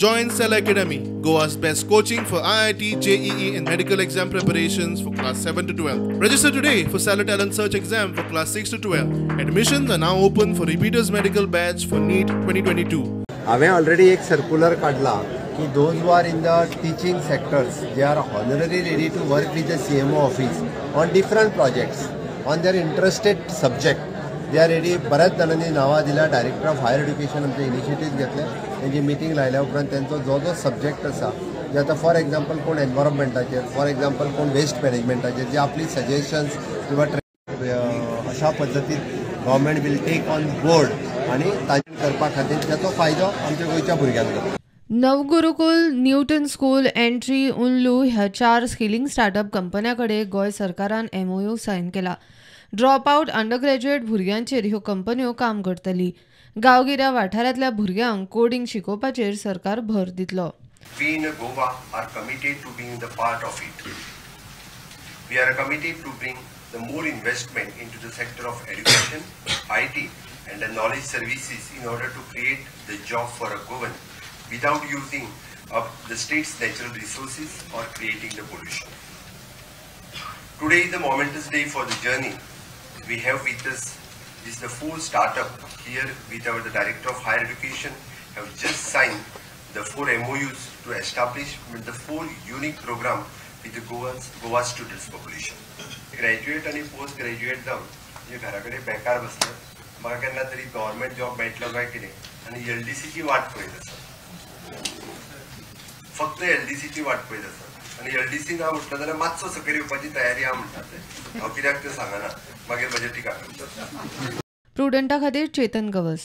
Join Cell Academy, Goa's best coaching for IIT, JEE and medical exam preparations for class 7 to 12. Register today for Stellar Talent Search exam for class 6 to 12. Admissions are now open for repeaters medical batch for NEET 2022. हांवें already एक circular काडला की those who are in the teaching sectors, they are honorary ready to work with the CMO office on different projects on their interested subject, they are ready. बऱ्याच जाणांनी नांवां दिल्या. Director of higher education आमचे initiative घेतले. तेंची meeting लायल्या उपरांत तेंचो जो जो सब्जेक्ट आसा, जे आतां फॉर एग्जाम्पल कोण एनवायरमेंटाचेर, फॉर एग्जाम्पल कोण वेस्ट मॅनेजमेंटाचेर, जे आपली सजेशन्स किंवा अशा पद्दतीन government will take on board आनी ताजेर करपा खातीर ताचो फायदो आमच्या गोंयच्या भुरग्यांक जाता. नवगुरुकुल, न्यूटन स्कूल, एंट्री, उनलू ह्या 4 स्किलिंग स्टार्टअप कंपन्यां कडेन गोंय सरकारान एमओयू सायन केला. ड्रॉप आउट अंडर ग्रॅज्युएट भुरग्यांचेर ह्यो कंपन्यो काम करतली. गांवगिऱ्या वाठारांतल्या भुरग्यांक कोडिंग शिकोवपाचेर सरकार भर दितलो. We in Goa are committed to being the part of it. We are committed to bring the more investment into the sector of education, IT and the knowledge services in order to create the job for a Goan without using up the state's natural resources or creating the pollution. Today is a momentous day for the journey. We have with us this the 4 startup here with our the Director of Higher Education have just signed the 4 MOUs to establish the 4 unique program with the Goa students population. Graduate आणि post graduate जावन जे घरा कडेन बेकार बसले, म्हाका केन्ना तरी government job मेळटलो काय कितें आनी एलडीसीची वाट पळयत आसा, फक्त एलडीसीची वाट पळयत आसा. आनी एलडीसी ना म्हटलं जाल्यार मातसो सकयल येवपाची तयारी आहा म्हणटा ते. हांव कित्याक तें सांगना, मागीर म्हजेर टिका करता. प्रुडंटा खातीर चेतन गवस.